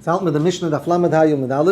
ס'האלט מיט די משנה דף ל' ה עמוד א',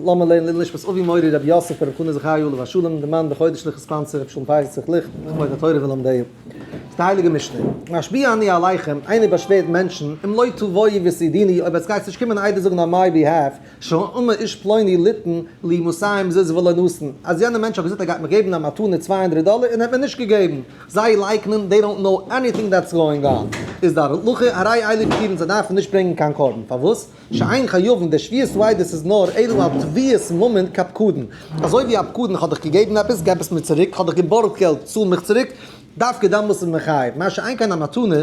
לאמיר לערנען לעילוי נשמת אבי מורי רבי יוסף ברב חנא זכרי' עליו השלום, די מאן בחודש לכ' sponsor רבי שלום פסח ליכט, לכבוד התורה ולומדיה. ס'איז די הייליגע משנה. משביע אני עליכם, איינער באשווערט מענטשן, אם לא תבואו ותעידוני, אויב עטס גייטס נישט קומען עדות זאגן on my behalf, שאמר איש פלוני ליתן לי מאתים זוז ולא נתן, אז יענער מענטש האט געזאגט ער גייט מיר געבן א מתנה 200 דאלער און ער האט מיר נישט געגעבן. זיי לייקענען, they don't know anything that's going on, איז די הלכה הרי אלו פטורין זיי דארפן נישט ברענגען קיין קרבן, פארוואס? שאין חייבין, די שבועת העדות איז נאר אלא על תביעת ממון כפקדון, אזוי ווי א פקדון איך האב דיך געגעבן עפעס געב עס מיר צוריק, איך האב דיך געבארגט געלט צאל מיך צוריק, דווקא דאמאלס איז מען חייב, מה שאין כן א מתנה,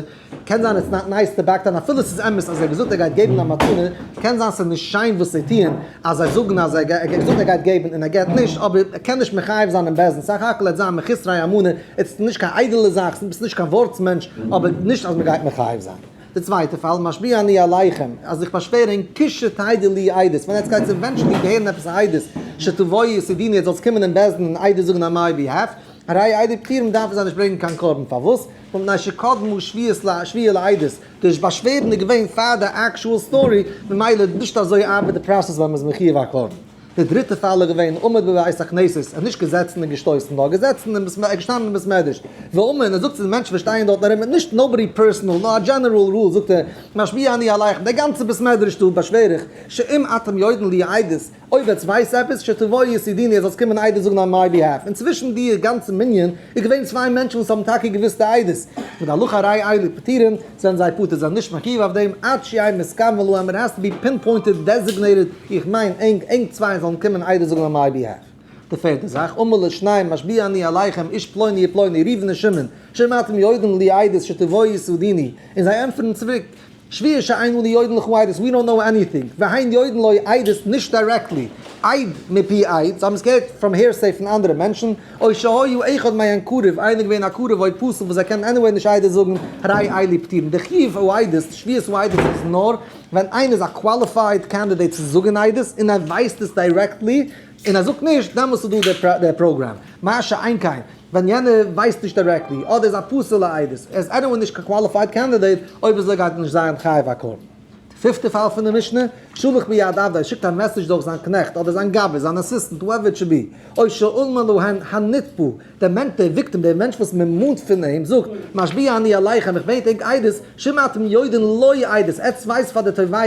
קען זיין it's not nice to back down אפילו ס'איז אמת אז ער האט געזאגט ער גייט געבן א מתנה, קען זיין ס'איז נישט שיין וואס זיי טוען אז זיי זאגן אז ער האט געזאגט ער גייט געבן און ער געבט נישט, אבער ער קען נישט מחייב זיין אין בית דין, סך הכל עט זיין מחוסרי אמונה, עס איז נישט קיין איידעלע זאך, ביסט נישט קיין ווארטס מענטש, אבער נישט אז מ'גייט מחייב זיין. די צווייטע פאל, משביע אני עליכם, אז איך באשווער ענק כשתדעו לי עדות, ווען עטס גייטס eventually הערן עפעס א עדות, שתבואו ותעידוני עטס זאלטס קומען אין בית דין און עדות זאגן on my behalf, הרי אלו פטורין דארפן זיי נישט ברענגען קיין קרבן, פארוואס? מפני שקדמו שבועה לעדות, די באשווערן איז געווען פאר די actual story, ממילא נישט אזוי ארבעט די process ווען מ'איז מחיוב א קרבן. די דריטע פאל איז געווען עמד בבית הכנסת, ער האט נישט געזעצן און געשטויסן, נאר געזעצן אין בית ער איז געשטאנען אין בית מדרש, ואמר, און ער זאגט צו די מענטשן וואס שטייען דארט ארום, נישט nobody personal, נאר א general rule זאגט ער, משביע אני עליכם, די גאנצע בית מדרש דא באשווער איך, שאם אתם יודעים לי עדות, אויב עטס ווייסט עפעס, שתבואו ותעידוני, עטס זאלטס קומען עדות זאגן on my behalf. און צווישן די גאנצע מנין איז געווען צוויי מענטשן וואס האבן טאקע געוואוסט די עדות. מיט די הלכה הרי אלו פטורין, זענען זיי פטור, זענען נישט מחיוב אויף דעם, עד שיהא מתכוין להם, it has to be pinpointed, designated, איך מיין ענק, ענק צוויי זאלן קומען עדות זאגן on my behalf. די פערטע זאך, אמר לשניים משביע אני עליכם איש פלוני ופלוני, ראובן און שמעון, שאם אתם יודעים לי עדות שתבואו ותעידוני, און זיי ענטפערן צוריק, שבועה שאין אנו יודעים לך עדות, we don't know anything, והן יודעים לו עדות נישט directly, עד מפי עד, זיי האבן עס געהערט from hearsay פון אנדערע מענטשן, או שהיה אחד מהן קרוב, איינער געווען א קרוב או פסול וואס זיי קענען anyway נישט עדות זאגן, הרי אלו פטורין. די חיוב העדות, שבועת העדות איז נאר ווען איינער איז א qualified candidate צו זאגן עדות און ער ווייסט עס directly און ער זאגט נישט, דעמאלס איז דא דער פראגראם, מה שאין כן ווען יענער ווייסט נישט directly, אדער איז א פסול'ע עדות, ער איז anyway נישט קיין qualified candidate, אויב אזוי גייט ער נישט זיין חייב א קרבן. די פיפטע פאל פון די משנה, שלח ביד עבדו, ער שיקט א message דורך זיין קנעכט, אדער זיין גבאי, זיין assistant, whoever it should be, או שאמר להן הנתבע, דער מענטש, דער victim, דער מענטש וואס מען מאנט פון אים, זאגט, משביע אני עליכם, איך בעט ענק עדות, שאם אתם יודעים לו עדות, עטס ווייסט פאר די תובע,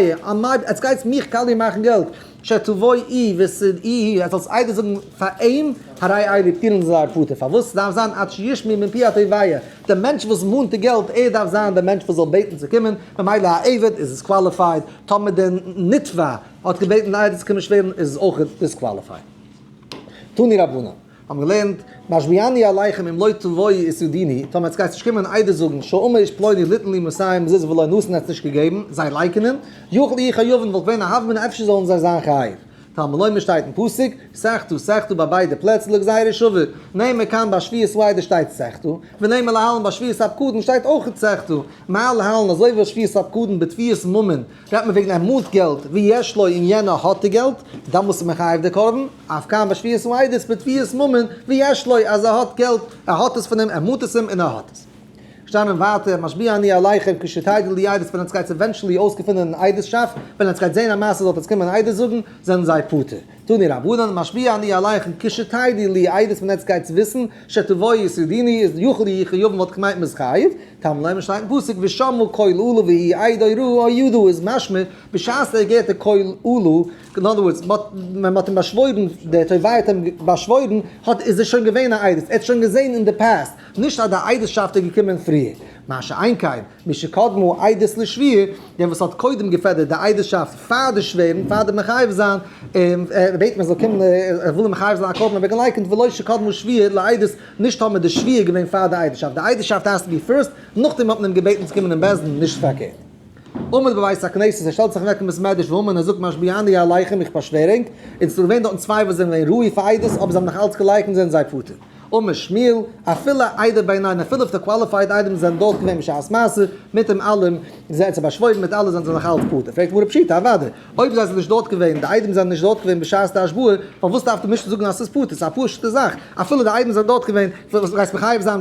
עטס גייטס מיך קאליע מאכן געלט, שתבואי ותעידי, ער זאל עדות זאגן פאר אים, הרי אלו פטורין זייער פטור, פארוואס דארף זיין עד שישמעו מפי התובע, דער מענטש וואס מאנט די געלט, ער דארף זיין דער מענטש וואס זאל בעטן צו קומען, ממילא א עבד איז disqualified, טאמער דער נתבע האט געבעטן די עדות צו קומען שווערן איז עס אויך disqualified. תנו רבנן. האבן געלערנט, משביע אני עליכם אם לא תבואו ותעידוני, טאמער עטס גייטס נישט קומען עדות זאגן, שאמר איש פלוני ליתן לי מאתים זוז ולא נתן עטס נישט געגעבן, זיי לייקענען, יכול יהיו חייבין וואלט געווען א הוה אמינא אפשר זאלן זיי זיין חייב. תלמוד לומר שטייט אין פסוק, סחטו סחטו ביי ביידע פלעצער לגזירה שווה, נאמר כאן ביי שבועת העדות שטייט סחטו, ונאמר להלן ביי שבועת הפקדון שטייט אויך סחטו, מה להלן אזוי ווי שבועת הפקדון בתביעת ממון רעדט מען וועגן ער מאנט געלט ויש לו און יענער האט די געלט, דאמאלס איז מען חייב די קרבן, אף כאן ביי שבועת העדות בתביעת ממון ויש לו אז ער האט געלט, ער האט עס פון אים, ער מאנט עס אים און ער האט עס. געשטאנען ווייטער, משביע אני עליכם כשתדעו לי עדות ווען עטס גייטס eventually אויסגעפינען אן עדות'שאפט, ווען עטס גייט זעהן א מעשה זאלט עטס קומען עדות זאגן, זענען זיי פטור. תנו רבנן, משביע אני עליכם כשתדעו לי עדות ווען עטס גייטס וויסן, שתבואו ותעידוני איז יכול יהיו חייבין וואלט געמיינט מ'איז חייב, תלמוד לומר שטייט אין פסוק ושמעו קול אלה והוא עד או ראה או ידע איז משמע בשעת ער געהערט די קול אלה, אין other words, ווען מ'האט אים באשוואוירן, דער תובע האט אים באשוואוירן, האט איז ער שוין געווען א עדות, ער האט שוין געזען אין די past, נישט אז די עדות'שאפט איז געקומען פריער. מה שאין כן, משקדמו עדות לשבועה, דער וואס האט קודם געפעדערט די עדות'שאפט פאר די שווערן, פאר די מחייב זיין, ער בעט מען זאל קומען, ער וויל אים מחייב זיין א קרבן, אבער געלייקענט ולא שקדמו שבועה לעדות, נישט האט מען די שבועה געווען פאר די עדות'שאפט, די עדות'שאפט has to be first, נאכדעם האט מען אים געבעטן צו קומען אין בית דין, נישט פארקערט. עמד בבית הכנסת, ער שטעלט זיך אוועק אין בית מדרש ואמר און ער זאגט משביע אני עליכם איך באשווער ענק, און ס'איז געווען דארטן צוויי וואס זענען געווען ראוי פאר עדות אבער זיי האבן נאך אלץ געלייקנט זענען זיי פטור. אמר שמואל, אפילו איידי בינייהו, אפילו אויב די qualified עדים זענען דארט געווען בשעת מעשה, מיט דעם אלעם, זיי צו באשוואוירן מיט אלע זענען זיי נאך אלץ פטור. פרעגט די גמרא פשיטא, אוודאי, אויב זיי זענען נישט דארט געווען, די עדים זענען נישט דארט געווען בשעת די השבועה, פארוואס דארף די משנה זאגן אז ס'איז פטור? ס'איז א פשוט'ע זאך, אפילו די עדים זענען דארט געווען, וואס גייסט מחייב זיין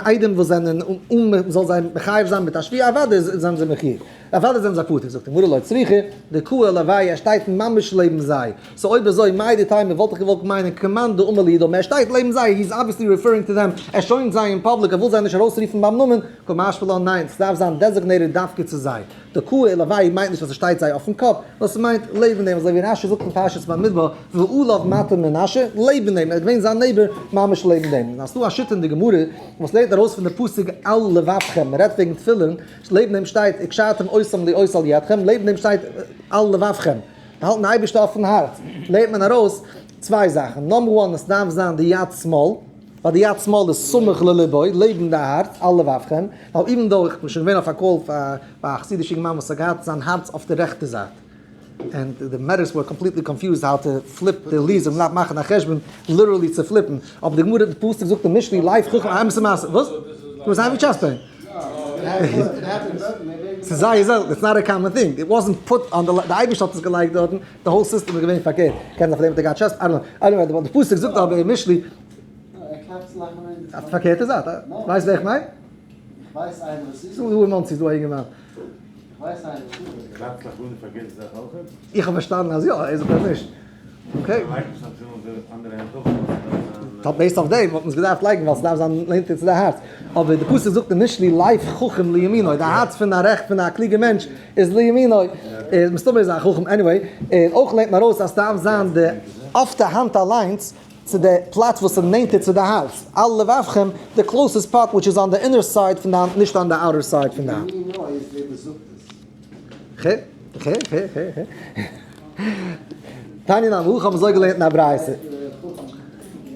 עדים וואס זענען אן מ'זאל זיי מחייב זיין מיט א שבועה, אוודאי זענען זיי מחויב. אוודאי זענען זיי פטור, זאגט די גמרא לא צריכא, דקאי עילוייהו, ער שטייט ממש לעבן זיי, so אויב אזוי מהו דתימא וואלט איך געוואלט מיינען כמאן דאמר להו דמי ער שטייט לעבן זיי, he is obviously referring to them, ער שוינט זיי אין public, ער וויל זיי נישט ארויסרופן ביים נאמען, קא משמע לן ניין, ס'דארף זיין designated דווקא צו זיי. דקאי עילוייהו מיינט נישט אז עס שטייט זיי אויפן קאפ, נאר ס'מיינט לעבן דעם, אזוי ווי רשי זאגט אין פרשת במדבר, ועליו מטה מנשה, לעבן דעם, ער איז געווען זיין neighbor, ממש לעבן דעם. און אז ס'דא א שיטה אין די גמרא וואס לערנט ארויס פון די פסוק על לבבכם, מ'רעדט וועגן תפילין, לעבן דעם שטייט וקשרתם אותם לאות על ידכם, לעבן דעם שטייט על לבבכם, האלטן די אייבערשטער אויפן הארץ, לערנט מען ארויס צוויי זאכן, number one עס דארף זיין די יד שמאל, ווייל די יד שמאל איז סמוך ללבו, לעבן די הארץ, על לבבכם, ווייל even though איך בין שוין געווען אויף א call פאר א חסידישע אינגערמאן וואס האט געהאט זיין הארץ אויף די רעכטע זייט, and די medics were completely confused how to flip די לוז און מ'דארף מאכן א חשבון literally צו flip ן, אבער די גמרא די פסוק זאגט אין משלי לב חכם א אמת'ע מעשה, וואס? דו ביסט having chest pain? ס'איז זייער זעלטן, it's not a common thing, it wasn't put on די אייבערשטער האט עס געלייגט דארטן, די whole system איז געווען פארקערט, קען זיין פאר דעם האט ער געהאט chest, I don't know, anyway די פסוק זאגט אבער אין משלי. אויף די פארקערטע זייט, ווייסט ווער איך מיין? ס'דא אין מאנסי איז דא א אינגערמאן. איך האב פארשטאנען אז יא, ער זאגט אז נישט. okay. based אויף דעם וואלט מען עס געדארפט לייגן ווייל ס'דארף זיין נענטער צו די הארץ. אבער די פסוק זאגט אין משלי לב חכם לימינו, די הארץ פון א רעכט פון א קלוגע מענטש איז לימינו. מסתמא איז ער א חכם anyway. און אויך לערנט מען ארויס אז ס'דארף זיין די אויף די האנט אליינס צו די פלאץ וואס איז נענטער צו די הארץ, על לבבכם, די closest part which is on the inner side פון די האנט נישט on the outer side פון די האנט. ח ח ח ח ח. תניא נמי הכי האבן אזוי געלערנט אין א ברייתא.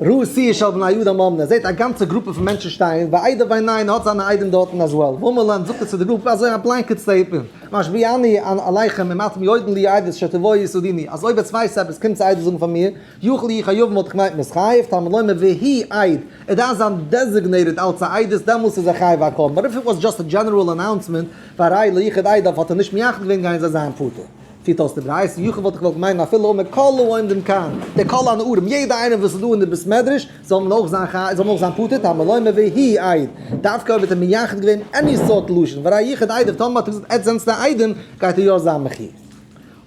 ראה סיעה של בני אדם עומדין, ער זעט א גאנצע גרופע פון מענטשן שטייען, ועדיו ביניהן האט זיינע עדים דארטן as well, ואמר להם זאגט ער צו די גרופע אזוי א blanket statement, משביע אני עליכם אם אתם יודעים לי עדות שתבואו ותעידוני, אז אויב עטס ווייסט עפעס קומטס עדות זאגן פאר מיר, יכול יהיו חייבים וואלט איך געמיינט מתחייב, תלמוד לומר והוא עד, ער דארף זיין designated אלץ א עדות דעמאלס איז ער חייב א קרבן, but if it was just a general announcement והראי' לא יחד עדיו האט ער נישט מייחד געווען גייען זיי זיין פטור. פירט אויס די ברייתא, יכול וואלט איך געוואלט מיינען אפילו אמר כל העומדים כאן, די כל הנערים, יעדע איינער וואס איז דא אין די בית מדרש זאל מען אויך זיין חייב, זאל מען אויך זיין פטור, תלמוד לומר והוא עד, דווקא אויב האט ער מייחד געווען any סארט לשון, והראי' יחד עדיו, טאמער האט ער געזאגט עטס זענטס די עדים, גייט ער יא זיין מחויב.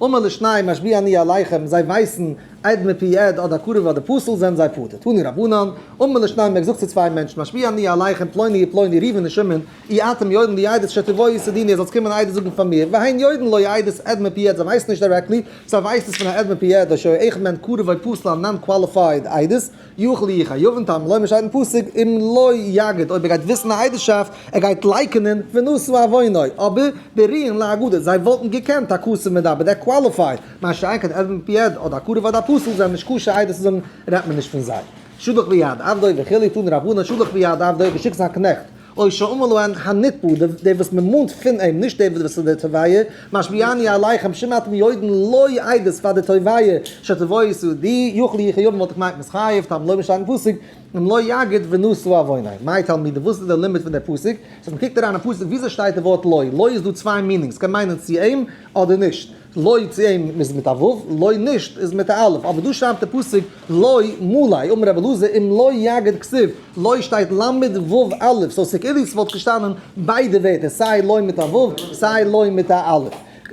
אמר לשניים משביע אני עליכם, זיי ווייסן עד מפי עד אדער קרוב אדער פסול זענען זיי פטור. תנו רבנן, אמר לשניים ער האט געזאגט צו צוויי מענטשן משביע אני עליכם פלוני ופלוני ראובן און שמעון, אי אתם יודעים לי עדות שתבואו ותעידוני איר זאלטס קומען עדות זאגן פאר מיר, והן יודעים לו עדות עד מפי עד זיי ווייסן נישט directly, זיי ווייסן עס פון א עד מפי עד אשר אחד מהן קרוב או פסול א non qualified עדות, יכול יהיו חייבין תלמוד לומר שטייט אין פסוק אם לא יגיד אויב ער גייט וויסן א עדות'שאפט ער גייט לייקענען ונשא עוונו אבער בראויין להגדה זיי וואלטן געקענט הכתוב מדבר they're qualified מה שאין כן עד מפי עד אדער א קרוב אדער א פסול זענען נישט כשר עדות צו זאגן רעדט מען נישט פון זיי. שלח ביד עבדו וכו' תנו רבנן שלח ביד עבדו געשיקט זיין קנעכט או שאמר להן הנתבע, דער וואס מען מאנט פון אים, נישט דער וואס איז דער תובע, משביע אני עליכם שאם אתם יודעים לי עדות פאר די תובע, שתבואו ותעידוני, יכול יהיו חייבים וואלט איך געמיינט מתחייב, תלמוד לומר שטייט אין פסוק, אם לא יגיד ונשא עוונו. מאי תלמודא, וואס איז דער לימוד פון דער פסוק? so מען קוקט אריין אין פסוק וויאזוי שטייט די ווארט לו? לו איז דא צוויי meanings, קען מיינען צו אים אדער נישט. לו צו אים איז מיט א ו', לא נישט איז מיט א א', אבער דא שרייבט דער פסוק לו מלא, אמר רבי אלעזר אם לא יגיד כתיב, לו שטייט למד ו' א', so ס'כאילו ס'וואלט געשטאנען ביידע ווערטער, סיי לא מיט א ו', סיי לו מיט א א'.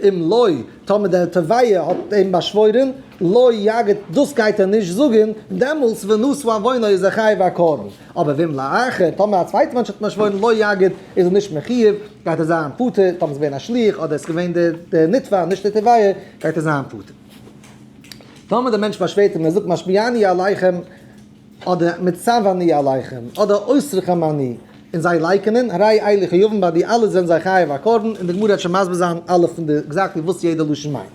אם לא, טאמער דער תובע האט אים באשוואוירען, לא יגיד, דאס גייט ער נישט זאגען, דעמאלטס ונשא עוונו איז ער חייב א קרבן. אבער ואם לאחר, טאמער א צווייטער מענטש האט אים באשוואוירן לא יגיד, איז ער נישט מחויב, גייט ער זיין פטור, טאמער איז געווען א שליח אדער עס איז געווען דער נתבע נישט דער תובע, גייט ער זיין פטור. טאמער דער מענטש באשווערט אים און ער זאגט משביע אני עליכם, אדער מצוה אני עליכם, אדער אוסרכם אני, און זיי לייקענען, הרי אלו חייבים ביי די אלע זענען זיי חייב א קרבן, און די גמרא וועט שוין מסביר זיין אלע פון די exactly וואס יעדע לשון מיינט.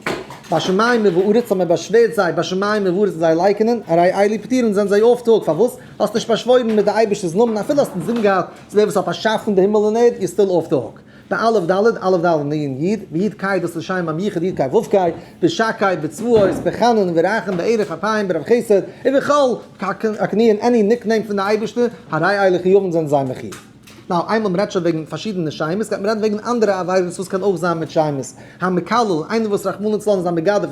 בשמים ובארץ אז מען באשווערט זיי בשמים ובארץ און זיי לייקענען, הרי אלו פטורין זענען זיי off the hook, פארוואס? האסט נישט באשוואוירן מיט די אייבערשטער'ס נאמען אפילו האסט אינזין געהאט צו דער וואס האט באשאפן די הימל און ערד, you're still off the hook. באלף דלת, אלף דלת נון יוד, ביוד קיי דאס איז שם המיוחד יוד קיי וו קיי, בשקי, בצבאות, בחנון ורחום, בארך אפיים, ברב חסד, ובכל הכינויים, any nickname פון די אייבערשטער, הרי אלו חייבין זענען זיי מחויב. Now, איינמאל מ'רעדט שוין וועגן פארשידענע שמות, גייט מען רעדן וועגן אנדערע עבירות וואס קען אויך זיין מיט שמות. המקלל, איינער וואס רחמנא לצלן איז א מגדף,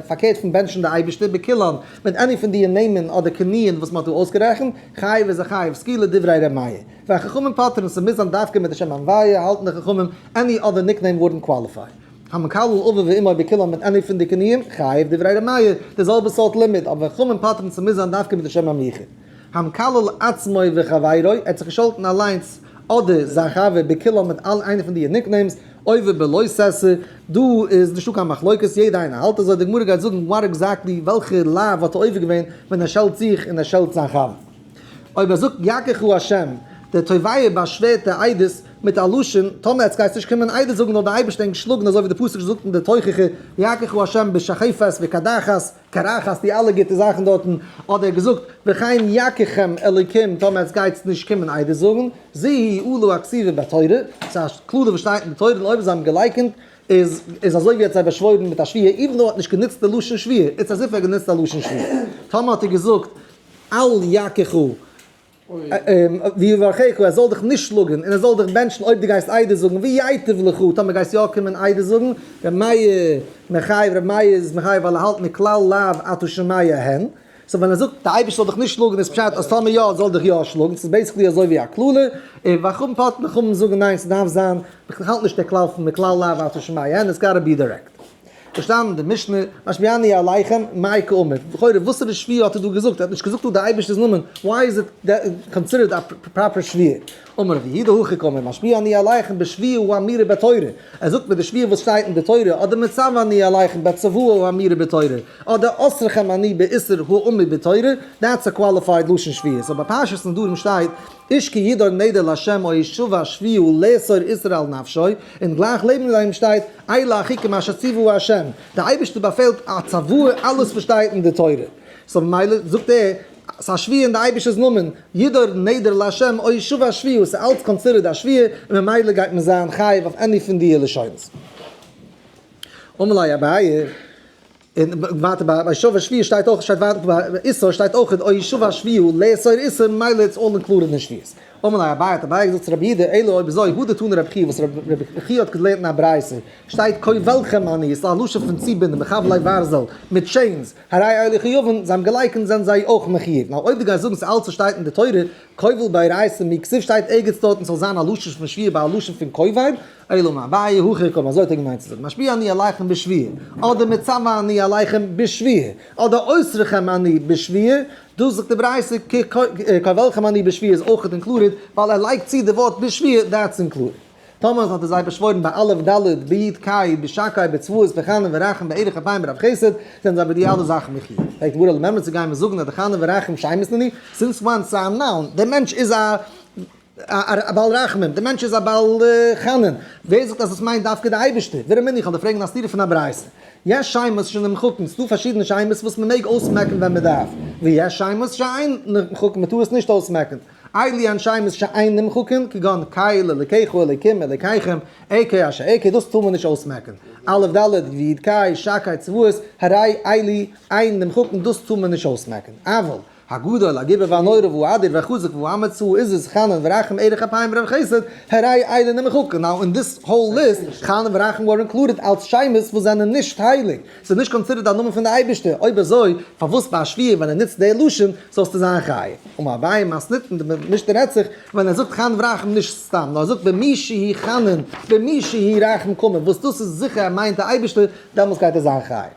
פארקערט פון בענטשן די אייבערשטער, בכולן, מיט any פון די נעמען אדער כינויים וואס מ'האט דא אויסגערעכנט, חייב איז א חייב סקילה דברי ר' מאיר. והחכמים פוטרין, ס'מוז זיין דווקא מיט די שם הוויה, האלטן די חכמים, any other nickname wouldn't qualify. המקלל אביו ואמו בכולן מיט any פון די כינויים, חייב דברי ר' מאיר, די זעלבע סארט לימוד, אבער חכמים פוטרין ס'מוז זיין דווקא מיט די שם המיוחד. המקלל עצמו וחבירו, ער האט זיך געשאלטן אליינס אדער זיין חבר בכולן מיט אלע איינע פון די nicknames, עובר בלא תעשה, דא איז נישטא קיין מחלוקת, יעדע איינער האלט אזוי, די גמרא גייט זאגן what exactly, וועלכע לאו האט ער עובר געווען ווען ער שעלט זיך און ער שעלט זיין חבר. אויב ער זאגט יככה השם, דער תובע באשווערט די עדות מיט א לשון, טאמער עטס גייטס נישט קומען עדות זאגן זאל דער אייבערשטער ענק שלאגן אזוי ווי די פסוק זאגט אין די תוכחה יככה השם בשחפת וקדחת, קרחת, די אלע גוטע זאכן דארטן, האט ער געזאגט, וכן יככם אלוקים, טאמער עטס גייטס נישט קומען עדות זאגן, זו היא אלה הכתובה בתורה, ס'איז א קללה וואס שטייט אין די תורה און אויב זיי האבן געלייקענט איז איז אזוי ווי ער האט זיי באשוואוירן מיט א שבועה, even though ער האט נישט גענוצט די לשון שבועה, it's as if ער האט גענוצט א לשון שבועה. טאמער האט ער געזאגט אל יככה ויברכך, ער זאל דיך נישט שלאגן און ער זאל דיך בענטשן אויב דו גייסט עדות זאגן, וייטב לך, טאמער גייסט יא קומען עדות זאגן, ר' מאיר מחייב, ר' מאיר איז מחייב ווייל ער האלט מכלל לאו אתה שומע הן, so ווען ער זאגט די אייבערשטער זאל דיך נישט שלאגן איז פשט אז טאמער יא זאל דיך יא שלאגן, ס'איז basically אזוי ווי א קללה, און וחכמים פטרין, חכמים זאגן ניין ס'דארף זיין, איך האלט נישט דער כלל פון מכלל לאו אתה שומע הן, it's gotta be direct. געשטאנען אין די משנה, משביעני עליכם, מאי קאמר? לכאורה וואסערע שבועה האט ער דא געזאגט? ער האט נישט געזאגט דא די אייבערשטער'ס נאמען, why is it considered a proper שבועה? אמר רבי יהודה הכי קאמר, משביע אני עליכם בשבועה האמורה בתורה, ער זאגט מיט די שבועה וואס שטייט אין די תורה, אדער מצוה אני עליכם בצוואה האמורה בתורה, אדער אוסרכם אני באיסור האמור בתורה, that's a qualified לשון שבועה. So ביי פרשת נדרים שטייט, איש כי ידור נדר לה' או ישבע שבועה לאסור איסור על נפשו, און גלייך לעבן דעם שטייט, אלה החוקים אשר ציווה ה', דער אייבערשטער באפעלט א צוואה אלעס וואס שטייט אין די תורה, so ממילא זאגט ער, ס'איז א שבועה אין די אייבערשטער'ס נאמען, ידור נדר לה' או ישבע שבועה, ס'איז אלץ considered א שבועה, און ממילא גייט מען זיין חייב אויף any פון די לשונות. אמר ליה אביי. און ווייטער ביי ישבע שבועה שטייט אויך, שטייט ווייטער ביי איסור שטייט אויך או ישבע שבועה לאסור איסור ממילא it's all included אין שבועות. אמר ליה אביי האט אביי געזאגט צו רבי יהודה אלא אויב אזוי הא דתני רבי חייא וואס רבי חייא האט געלערנט אין א ברייתא שטייט כובלכם אני איז א לשון פון צובינדן בחבלי ברזל מיט chains הרי אלו חייבין זיי האבן געלייקענט זענען זיי אויך מחויב נאר אויב דו גייסט זאגן ס'איז אלץ וואס שטייט אין די תורה כובל באורייתא מי כתיב שטייט ערגעץ דארטן ס'זאל זיין א לשון פון שבועה ביי א לשון פון כובל אלא אמר אביי הכי קאמר אזוי האט ער געמיינט צו זאגן משביע אני עליכם בשבועה, אדער מצוה אני עליכם בשבועה, אדער אוסרכם אני בשבועה, דא זאגט די ברייתא כובלכם אני בשבועה איז אויכעט included, ווייל ער לייגט צו די ווארט בשבועה, that's included. טאמער האט ער זיי באשוואוירן ביי אלף דלת, ביוד קיי, בשקי, בצבאות, בחנון ורחום, בארך אפיים, ברב חסד, זענען זיי ביי די אלע זאכן מחויב. פרעגט די גמרא למימרא צו גייען מיר זאגן אז די חנון ורחום שמות נינהו, since when ס'איז א noun, דער מענטש איז א א בעל רחמים, דער מענטש איז א בעל חנון, ווער זאגט אז עס מיינט דווקא די אייבערשטער? ורמינהו איך וועל דיר פרעגן א סתירה פון א ברייתא, יש שמות שנמחקין, ס'דא פארשידענע שמות וואס מען מעג אויסמעקן ווען מען דארף, ויש שמות שאין נמחקין, מען טאר עס נישט אויסמעקן, אלו הן שמות שאין נמחקין, כגון קל אלקיך אלוקים אלקיכם, אקיה אשר אקיה, דאס טאר מען נישט אויסמעקן, א' ד' וי' ק' שקי צבאות, הרי אלו אין נמחקין, דאס טאר מען נישט אויסמעקן, אבל. הגדול, הגיבור והנורא והאדיר והחזק והאמיץ העזוז חנון ורחום ארך אפים ורב חסד, הרי אלו נמחקין. Now in this whole list, חנון ורחום were included אלס שמות וואס זענען נישט הייליג. ס'איז נישט considered א נאמען פון די אייבערשטער. אויב אזוי, פארוואס ביי א שבועה ווען ער נוצט די לשון, זאלסטו זיין חייב? אמר אביי מתניתין, די משנה רעדט זיך ווען ער זאגט חנון ורחום נישט סתם, נאר ער זאגט במי שהוא חנון, במי שהוא רחום קאמר, וואס דאס איז זיכער ער מיינט די אייבערשטער, דעמאלטס גייט ער זיין חייב.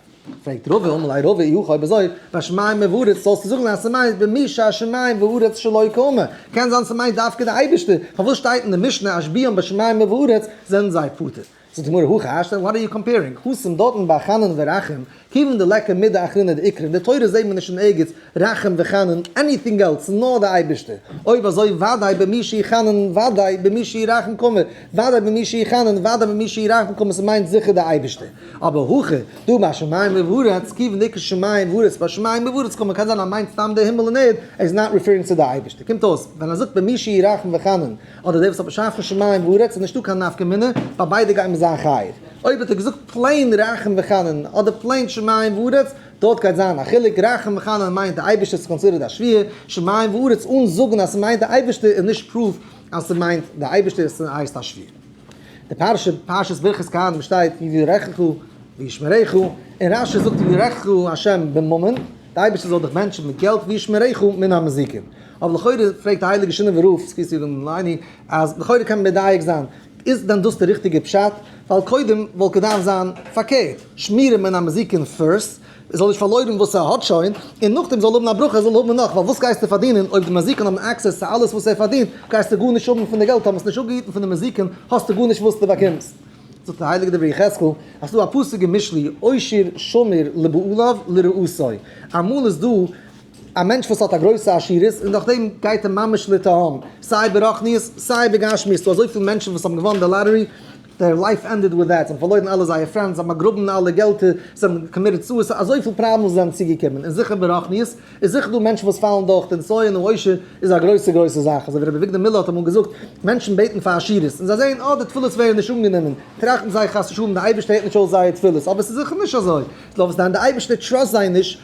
פרעגט רבא, אמר ליה רבא אי הכי אויב אזוי, בשמים ובארץ זאלסטו זאגן אז ס'מיינט במי שהשמים והארץ שלו קאמר, קען זיין ס'מיינט דווקא די אייבערשטער, פארוואס שטייט אין די משנה אשביעם בשמים ובארץ זענען זיי פטור? זאגט די גמרא הכי השתא, what are you comparing, התם דארטן ביי חנון ורחום, כיוון דליכא מידי אחרינא דאיקרי, אין די תורה זעט מען נישט אין ערגעץ רחום וחנון, anything else, נאר די אייבערשטער, אויב אזוי ודאי במי שהוא חנון ודאי במי שהוא רחום קאמר, ודאי במי שהוא חנון ודאי במי שהוא רחום קאמר, ס'מיינט זיכער די אייבערשטער. אבער הכא, דא בשמים ובארץ. והארץ, כיוון דאיכא שמים וארץ בשמים ובארץ קאמר, קען זיין אז מיינט סתם די הימל און ערד, ער איז not referring צו די אייבערשטער. קומט אויס, ווען ער זאגט במי שהוא רחום וחנון, אדער דער וואס האט באשאפן שמים וארץ, איז נישטא קיין נפקא מינה, ביי ביידע גייט מען זיין חייב. אויב האט ער געזאגט plain רחום וחנון, אדער plain שמים וארץ, דארט גייט זיין א חילוק, רחום וחנון מיינט די אייבערשטער איז considered א שבועה, שמים וארץ אן זאגן אז ס'מיינט די אייבערשטער איז נישט proof אז ס'מיינט די אייבערשטער, עס הייסט א שבועה. די פרשה, פרשת ברכת כהנים שטייט יברכך וישמרך, און רשי זאגט יברכך השם בממון, די אייבערשטער זאל דיך בענטשן מיט געלט וישמרך מן המזיקים. אבער לכאורה פרעגט די הייליגע שינאווער רב זכותו יגן עלינו אז לכאורה קען מען מדייק זיין, איז דען דאס די ריכטיגע פשט? ווייל קודם וואלט געדארפט זיין פארקערט, שמירה מן המזיקין first, ער זאל נישט פארלוירן וואס ער האט שוין, און נאכדעם זאל האבן א ברכה ער זאל האבן נאך, ווייל וואס גייסטו פארדינען אויב די מזיקין האבן access צו אלעס וואס ער פארדינט, גייסטו גארנישט האבן פון די געלט, האבן עס נישט אפגעהיטן פון די מזיקין, האסטו גארנישט וואס דו באקומסט. זאגט דער הייליגער דברי יחזקאל, אז ס'דא א פסוק אין משלי, עושר שמור לבעליו לרעותו, אמאל איז דא א מענטש וואס האט א גרויסע עשירות און דורך דעם גייט ער ממש לתהום, סיי ברוחניות סיי בגשמיות, ס'דא אזויפיל מענטשן וואס האבן געוואנען די lottery, their life ended with that, זיי האבן פארלוירן אלע זייער friends, זיי האבן באגראבן אלע געלטער, זיי האבן committed suicide, אזויפיל problems זענען צוגעקומען, און זיכער ברוחניות איז זיכער דא מענטשן וואס פאלן דורך, די נסיון העושר איז א גרויסע גרויסע זאך, אזוי ווי רבי אביגדור מילער האט אמאל געזאגט, מענטשן בעטן פאר עשירות, און זיי זעען אה די תפילות ווערן נישט אנגענומען, טראכטן זיי חס ושלום די אייבערשטער הערט נישט אויס זייער תפילות, אבער ס'איז זיכער נישט אזוי, ס'איז נאר וואס דען די אייבערשטער trust זיי נישט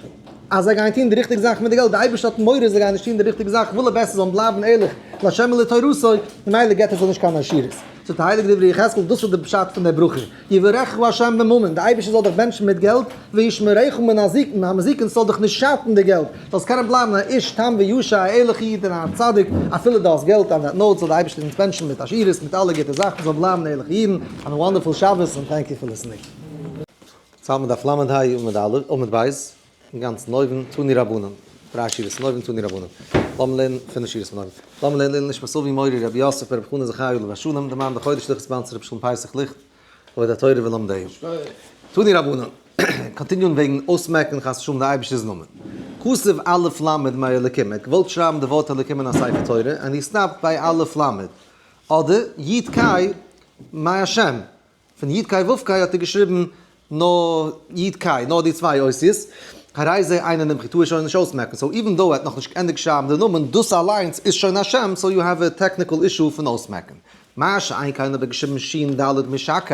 אז זיי גייען טון די ריכטיגע זאך מיט די געלט, די אייבערשטער האט מורא זיי גייען נישט טון די ריכטיגע זאך, וויל ער בעסער זאלן בלייבן ערליך לה' ולתורתו, ממילא געבט ער זיי נישט קיין עשירות. זאגט די הייליגע דברי יחזקאל, דאס איז די פשט פון דער ברכה, יברכך ה' בממון, די אייבערשטער זאל דיך בענטשן מיט געלט, וישמרך מן הזיקין, המזיקין ס'זאל דיך נישט שאטן די געלט, זאלסט קענען בלייבן א איש תם וישר, א ערליכע איד און א צדיק, אפילו דו האסט געלט, on that note זאל די אייבערשטער אונז בענטשן מיט עשירות, מיט אלע גוטע זאכן, זאל בלייבן ערליכע אידן, have a wonderful שבת און thank you for listening. צייט מדף ל' ה' עמוד א', עמוד ב', אינגאנצן אויבן, תנו רבנן, דריי שורות פון אויבן, תנו רבנן. לאמיר לערנען פינף שורות פון אויבן. לאמיר לערנען לעילוי נשמת אבי מורי רבי יוסף ברב חנא זכרי' עליו השלום, די מאן דחודש ליכט sponsor רבי שלום פסח ליכט, כבוד התורה ולומדיה. תנו רבנן, continue ן וועגן אויסמעקן חס ושלום די אייבערשטער'ס נאמען. כתב א' למד מאלקים, ער האט געוואלט שרייבן די ווארט אלקים אין א ספר תורה, and he stopped ביי א' למד. אדער י' ק' מהשם, פון י' ק' ו' ק' האט ער געשריבן נאר י' ק', נאר די צוויי אותיות, הרי זה אינו נמחק, טאר ער שוין נישט אויסמעקן, so even though ער האט נאכנישט געענדיגט שרייבן די נאמען, דאס אליינס איז שוין א שם, so you have a technical issue פון אויסמעקן. מה שאין כן האט ער געשריבן שין ד' משקי,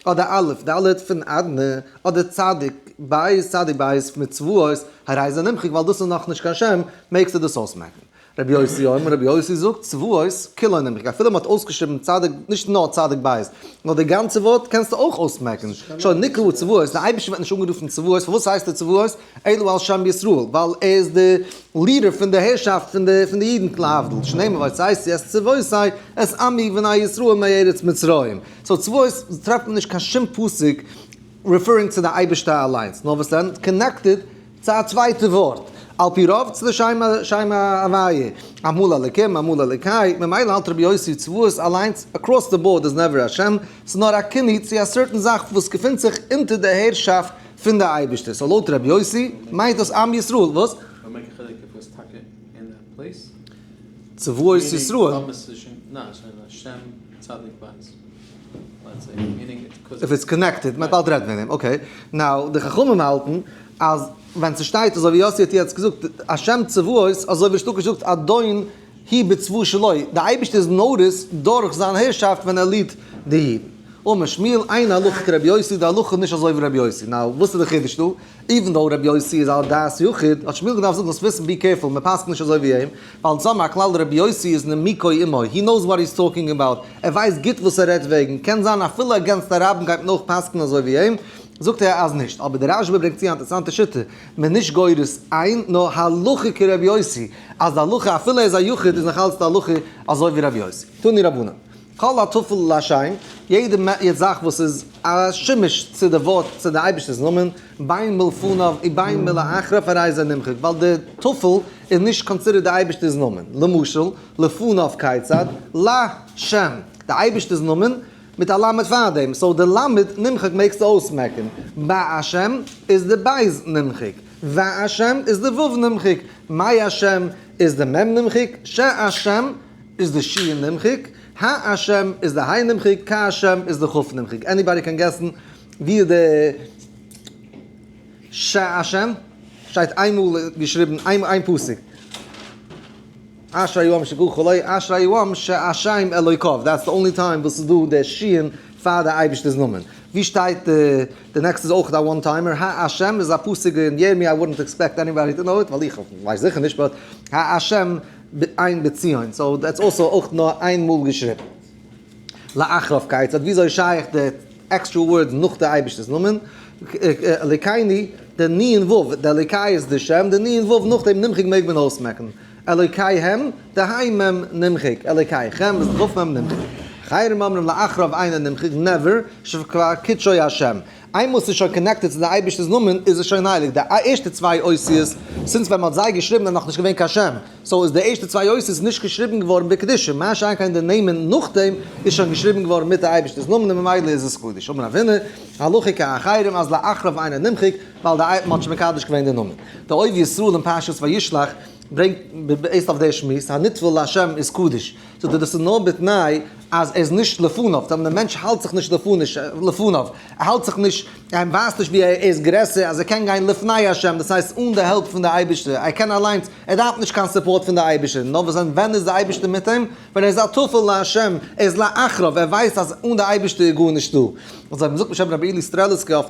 אדער א' ד' פון אדנה, אדער צדיק בית צדיק בית מצבאות, הרי זה נמחק ווייל דאס איז נאכנישט קיין שם, מעגסטו דאס אויסמעקן. רבי יוסי אומר, רבי יוסי זאגט, צבאות, כולו נמחק, אפילו מ'האט אויסגעשריבן צדיק, נישט נאר צדיק בית, נאר די גאנצע ווארט קענסטו אויך אויסמעקן, שלא נקראו צבאות, די אייבערשטער ווערט נישט אנגערופן צבאות, פארוואס הייסט ער צבאות? אלא על שם ישראל, ווייל ער איז די leader פון די הערשאפט פון די פון די אידן, להבדיל, שנאמר והוצאתי את צבאותי את עמי בני ישראל מארץ מצרים, so צבאות טרעפט מען נישט קיין שום פסוק referring צו די אייבערשטער אליינס, נאר וואס דען? connected צו א צווייטע ווארט, על פי רוב צו די שם שם הוויה, אמאל אלקים אמאל אלקי, ממילא האלט רבי יוסי צבאות אליינס across the board איז never א שם, ס'איז נאר א כינוי צו א certain זאך וואס געפינט זיך אונטער די הערשאפט פון די אייבערשטער, so לויט רבי יוסי מיינט דאס עם ישראל, וואס? צבאות ישראל. If it's connected, מ'וועט באלד רעדן וועגן דעם, okay. Now, די חכמים האלטן אז ווען ס'שטייט אזוי ווי יוסי האט יעצט געזאגט, השם צבאות, אזוי ווי שטארק געזאגט אדון הוא בצבא שלו, די אייבערשטער איז notice דורך זיין הערשאפט ווען ער lead ט די אידן. אמר שמואל, אין הלכה כרבי יוסי, די הלכה איז נישט אזוי ווי רבי יוסי. Now, וואס איז די חידוש דא? Even though רבי יוסי איז על דעת יחיד, האט שמואל געדארפט זאגן זאלסט וויסן be careful, מען פסק'נט נישט אזוי ווי אים, ווייל זאמר הכלל רבי יוסי איז נימוקו עמו, he knows what he's talking about, ער ווייסט גוט וואס ער רעדט וועגן, קען זיין אפילו against א רבים גייט מען אויך פסק'נען אזוי ווי אים, זאגט ער אז נישט, אבער דער רשב"א ברענגט צו א אינטערעסאנטע שיטה, מען נישט גורס אין נאר הלכה כרבי יוסי, אז די הלכה אפילו ער איז א יחיד איז נאך אלץ די הלכה אזוי ווי רבי יוסי. תנו רבנן. כל הטפל לשם, יעדע זאך וואס איז א שימוש צו די ווארט, צו די אייבערשטער'ס נאמען, בין מלפניו ובין מלאחריו הרי זה נמחק, ווייל די טפל איז נישט considered די אייבערשטער'ס נאמען, למשל, לפניו כיצד, לשם, די אייבערשטער'ס נאמען, מיט א למד פארדעם, so די למד נמחק מעגסטו אויסמעקן, בהשם איז די בית נמחק, והשם איז די ו' נמחק, מהשם איז די מ' נמחק, שהשם איז די ש' נמחק, ה' איז די ה' נמחק, כהשם איז די כ' נמחק. Anybody קען guess ן ווי די שהשם שטייט איינמאל געשריבן איין פסוק. אשרי העם שככה לו, אשרי העם שהשם אלוקיו, that's the only time וואס ס'איז דא די שין פאר די אייבערשטער'ס נאמען. ווי שטייט די next איז אויך א one timer, ה' איז א פסוק אין ירמי' I wouldn't expect anybody to know it, ווייל איך ווייס זיכער נישט, but ה' אין בציון, so that's also אויך נאר איין מאל געשריבן. לאחריו כיצד, וויאזוי שייך די extra words נאך די אייבערשטער'ס נאמען? אלוקינו, די נון ו', די אלוקי איז די שם, די נון ו' נאך דעם נמחק מעג מען אויסמעקן. אלוקיהם, די ה' מ' נמחק, אלוקיכם איז די כ' מ' נמחק. אחרים אומרים לאחריו אינו נמחק, never, שכבר קידשו השם. איינמאל ס'איז שוין connected צו די אייבערשטער'ס נאמען איז עס שוין הייליג. די ערשטע צוויי אותיות, since ווען מ'האט זיי געשריבן איז נאכנישט געווען קיין שם, so איז די ערשטע צוויי אותיות נישט געשריבן געווארן בקדושה, מה שאין כן די נעמען נאכדעם איז שוין געשריבן געווארן מיט די אייבערשטער'ס נאמען און ממילא איז עס קדוש. אמר רב הונא, הלכה כאחרים אז לאחריו אינו נמחק, ווייל די מ'האט שוין מקדש געווען די נאמען. די אוהב ישראל אין פרשת וישלח ברענגט based אויף די שמועס, הנטבל לה' איז קדוש. זאגט ער דאס איז נאר בתנאי אז ער איז נישט לפניו, טאמער דער מענטש האלט זיך נישט לפניו, ער האלט זיך נישט, ער ווייסט נישט ווי ער איז גרעסער אז ער קען גיין לפני השם, דאס הייסט אן די help פון די אייבערשטער, ער קען אליינס, ער דארף נישט קיין support פון די אייבערשטער, נאר וואס דען ווען איז די אייבערשטער מיט אים? ווען ער איז א טפל לה', ער איז לאחריו, ער ווייסט אז אן די אייבערשטער איז גארנישט דא. אזוי מ'זאגט בשם רבי אלי סטרעליסקער אויף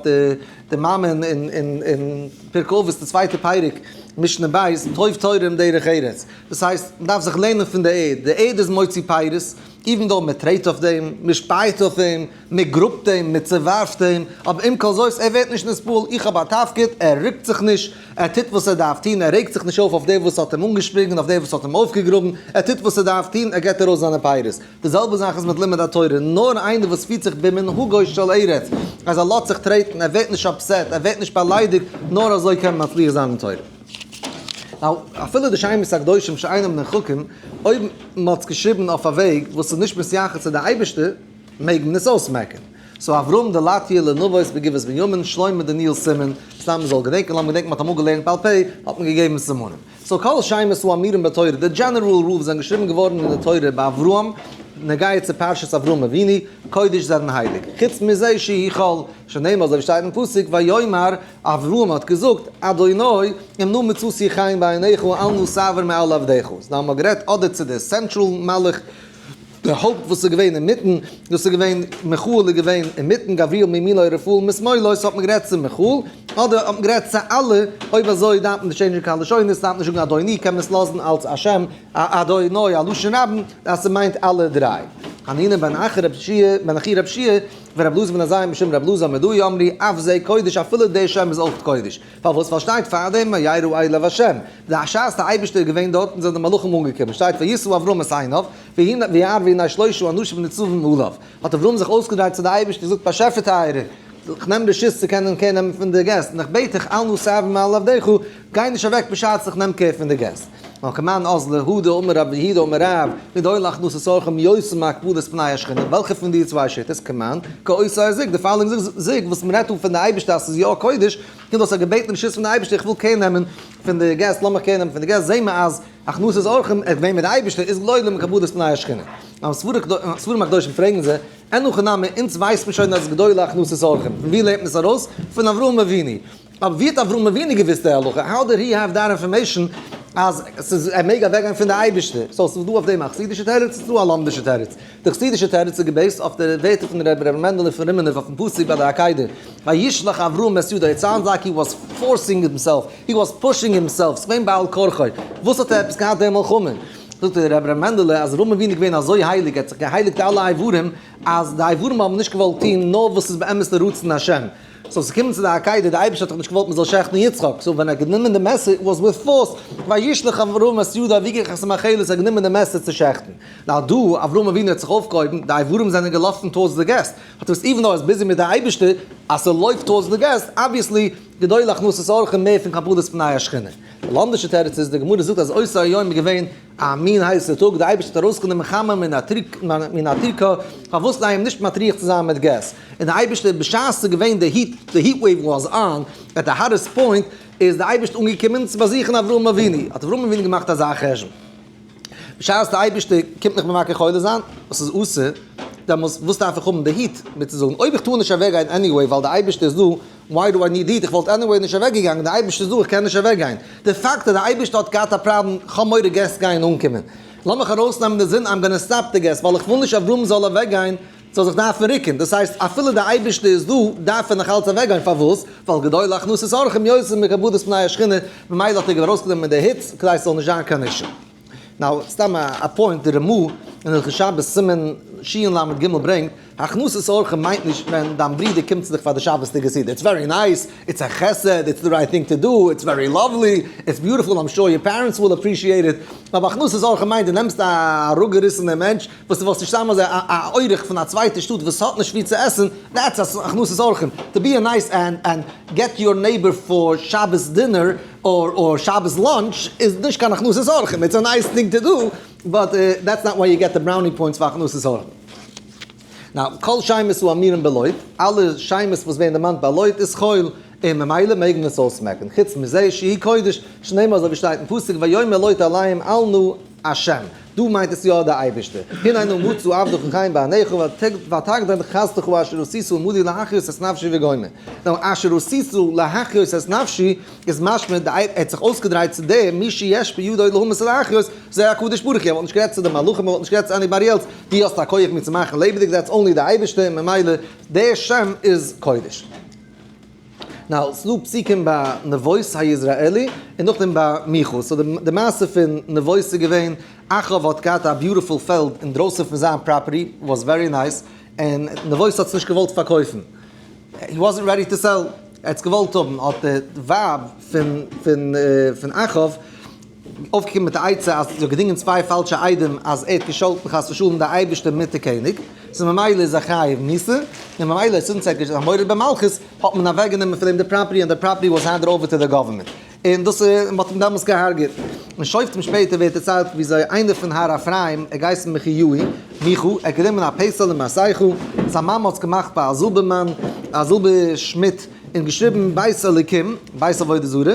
די מאמע אין פרקי אבות די צווייטע פרק משנה ב', טוב תורה עם דרך ארץ. דאס הייסט, מען דארף זיך לערנען פון די ערד, די ערד איז מוציא פירות, even though מען טרעט אויף דעם, מען שפייט אויף אים, מען גראבט אים, מען צעווארפט אים, אבער עם כל זאת, ער ווערט נישט נתפעל, איך האב א תפקיד, ער רוקט זיך נישט, ער טוט וואס ער דארף טון, ער רעגט זיך נישט אויף אויף דער וואס האט אים אנגעשפיגן, אויף דער וואס האט אים אויפגעגראבן, ער טוט וואס ער דארף טון, ער געבט ארויס זיינע פירות. די זעלבע זאך איז מיט לימוד התורה, נאר איינער וואס פירט זיך במנהגו של ארץ, אז ער לאזט זיך טרעטן, ער ווערט נישט upset, ער ווערט נישט באליידיגט, נאר אזוי קען מען מצליח זיין אין תורה. now, אפילו די שמות הקדושים שאינם נמחקים, אויב מען האט עס געשריבן אויף א וועג וואס איז נישט מתייחס צו די אייבערשטער, מעג מען עס אויסמעקן. so אברהם דלתיה לנבות בגבעת בנימין, שלמה דניאל סימן, סתם מען זאל געדענקען, לאמיר געדענקען מען האט אמאל געלערנט בעל פה, האט מען געגעבן סימנים. so כל שמות האמורים בתורה, די general rules זענען געשריבן געווארן אין די תורה ביי אברהם, נוגע צו פרשת אברהם אבינו, קודש זענען הייליג. חוץ מזה שהוא חול, שנאמר אזוי ווי שטייט אין פסוק ויאמר אברהם האט געזאגט, אדוני, אם נא מצאתי חן בעיניך אל נא תעבור מעל עבדך. ס'דא האבן מיר גערעדט אדער צו די central מלאך, די הויפט וואס איז געווען אינמיטן, דאס איז געווען מיכאל איז געווען אינמיטן, גבריאל מימינו רפאל משמאלו, so האט מען גערעדט צו מיכאל, אדער האט מען גערעדט צו אלע, אויב אזוי דארף מען נישט change ן קיין לשונות, דארף מען נישט זאגן אדוני, קען מען עס לאזן אלס השם, אדוני, א לשון רבים, אז ס'מיינט אלע דריי. חנינא בן אחי רב שיע, בן אחי רב שיע, ורב אלעזר בן עזריה משום רב אלעזר המודעי אמרו אף זה קודש אפילו די שם איז אויך קודש. פארוואס? ווייל שטייט פארדעם וירא אליו השם. בשעת די אייבערשטער איז געווען דארטן זענען די מלאכים אנגעקומען. שטייט וישא אברהם את עיניו וירא והנה שלושה אנשים ניצבים עליו. האט אברהם זיך אויסגעדרייט צו די אייבערשטער און געזאגט באשעפער טייערער, איך נעם רשות צו קענען care נעמען פון די געסט, און איך בעט דיך אל נא תעבור מעל עבדך, גיי נישט אוועק בשעת איך נעם care פון די געסט. נאר כמאן אזלא הא דאמר רב יהודה אמר רב, גדולה הכנסת אורחים יותר מקבלת פני השכינה, וועלכע פון די צוויי שיטות, כמאן, כאותו הזוג, די following זוג וואס מ'רעדט דא פון די אייבערשטער אז ס'איז יא קודש, קומט אויס ער האט געבעטן רשות פון די אייבערשטער איך וויל care נעמען פון די געסט לאמיך care נעמען פון די געסט, זעהן מיר אז הכנסת אורחים איז געווען מיט די אייבערשטער איז גדולה מקבלת פני השכינה. אבער ספרים הקדושים פרעגן זיי, אין הכי נמי, אונז ווייסט מען שוין אז גדולה הכנסת אורחים, פון ווי לערנט מען עס ארויס? פון אברהם אבינו. אבער ווי האט אברהם אבינו געוואוסט די הלכה? How did he have that information אז ס'איז ער מעג אוועקגיין פון די אייבערשטער? so ס'איז דא אויף דעם א חסידישע תירוץ, ס'איז דא א לומדישע תירוץ. די חסידישע תירוץ איז גע base ט אויף די ווערטער פון רבי ר' מענדעלע פון רימינוב אויפן פסוק ביי די עקידה, וישלח אברהם את ידו, it sounds like he was forcing himself, he was pushing himself, ס'איז געווען בעל כרחו, וואס האט ער עפעס געהאט די מלחמה? זאגט דער רבי ר' מענדעלע אז אברהם אבינו איז געווען אזוי הייליג, ער האט זיך געהייליגט אלע איברים, אז די איברים האבן נישט געוואלט טון נאר וואס איז באמת לרצון השם. so ס'קומט צו די עקידה, די אייבערשטער האט דאך נישט געוואלט מ'זאל שעכטן יצחק, so ווען ער האט גענומען די מעסער, it was with force, וישלח אברהם את ידו ויקח את המאכלת, ער האט גענומען די מעסער צו שעכטן. now דא, אברהם אבינו האט זיך אויפגעהויבן, די איברים זענען געלאפן towards די געסט, האט ער געוואוסט even though ער איז busy מיט די אייבערשטער, אז ס'לויפט towards די געסט, obviously, גדולה הכנסת אורחים מער פון קבלת פני השכינה. די לומדישע תירוץ איז, די גמרא זאגט אז אותו היום איז געווען א מין הייסע טאג, די אייבערשטער האט ארויסגענומען חמה מן התרקא, פארוואס אים נישט מטריח צו זיין מיט געסט? און די אייבערשטער בשעת ס'איז געווען די heat, די heat wave was on at the hottest point, איז די אייבערשטער אנגעקומען צו באזוכן אברהם אבינו, האט אברהם אבינו געמאכט אזא חשבון, בשעת די אייבערשטער קומט מיך מבקר חולה זיין, וואס איז אסור, דעמאלס וואס דארף איך האבן די היט מיר צו זאגן? אויב איך טאר נישט אוועקגיין anyway ווייל די אייבערשטער איז דא, why do I need heat? איך וואלט anyway נישט אוועקגעגאנגען, די אייבערשטער איז דא, איך קען נישט אוועקגיין. די פאקט אז די אייבערשטער האט געהאט א פראבלעם, כ'האב מורא געסט גייען אנקומען, לאמיך ארויסנעמען די זון, I'm gonna stop די געסט, ווייל איך וויל נישט אברהם זאל אוועקגיין, זאל זיך דארפן רוקן, דאס הייסט אפילו די אייבערשטער איז דא, דארף ער נאך אלץ אוועקגיין, פארוואס? ווייל גדולה הכנסת אורחים יותר מקבלת פני השכינה, ממילא האט ער ארויסגענומען די היץ, כדי ס'זאל נישט זיין קיין issue. Now, סתם א point, די רמ"א אין הלכות שבת סימן של"ג ברענגט, הכנסת אורחים מיינט נישט ווען דיין ברודער קומט צו דיך פאר די שבת'דיגע סעודה, it's very nice, it's א חסד, it's the right thing to do, it's very lovely, it's beautiful, I'm sure your parents will appreciate it, אבער הכנסת אורחים מיינט דו נעמסט א אראפגעריסענער מענטש וואס דו וואלסט נישט סתם אזוי א אורח פון א צווייטע שטאט וואס האט נישט ווי צו עסן, that's הכנסת אורחים, to be a nice and and get your neighbor for שבת dinner or שבת lunch איז נישט קיין הכנסת אורחים, it's a nice thing to do, but that's not why you get the brownie points פאר הכנסת אורחים. Now, כל שמות האמורים בלוט, אלע שמות וואס ווערן דערמאנט ביי לוט איז חול, און ממילא מעג מען עס אויסמעקן, חוץ מזה שהוא קודש, שנאמר אזוי ווי שטייט אין פסוק ויאמר לוט אליהם אל נא השם, דא מיינט עס יא דער אייבערשטער, הנה נא מצא עבדך חן בעיניך ותגדל חסדך אשר עשית עמדי להחיות את נפשי וגומר. Now אשר עשית להחיות את נפשי איז משמע די ער האט זיך אויסגעדרייט צו דעם מי שיש בידו להמית ולהחיות זה הקדוש ברוך הוא, ער וואלט נישט גערעדט צו די מלאכים ער וואלט נישט גערעדט צו anybody else, דו האסט א כח מיר צו מאכן לעבעדיג that's only די אייבערשטער ממילא דער שם איז קודש. Now, ס'דא פסוקים ביי נבות היזרעאלי און נאכדעם ביי מיכה. So די מעשה פון נבות איז געווען, אחאב האט געהאט א beautiful פעלד אינדרויסן פון זיין property, was very nice, און נבות האט עס נישט געוואלט פארקויפן. He wasn't ready to sell. ער האט עס געוואלט האבן. האט די ווייב פון פון אחאב אויפגעקומען מיט א עצה אז זי האט געדינגען צוויי פאלשע עדים אז ער האט געשאלטן חס ושלום די אייבערשטער מיט די קעניג, so ממילא איז ער חייב מיתה, און ממילא since ער איז א מורד במלכות האט מען אוועק גענומען פון אים די property און די property was handed over to the government, און דאס איז מען האט אים דעמאלס געהארגעט. און שופטים שפעטער ווערט דערציילט וויאזוי איינער פון הר אפרים, ער געהייסן מיכיהו, מיכה, ער האט גענומען א פסל און מסכה, זיין מאמע האט עס געמאכט ביי א זילבערמאן, א זילבער שמיד, און געשריבן בית אלוקים, בית עבודה זרה,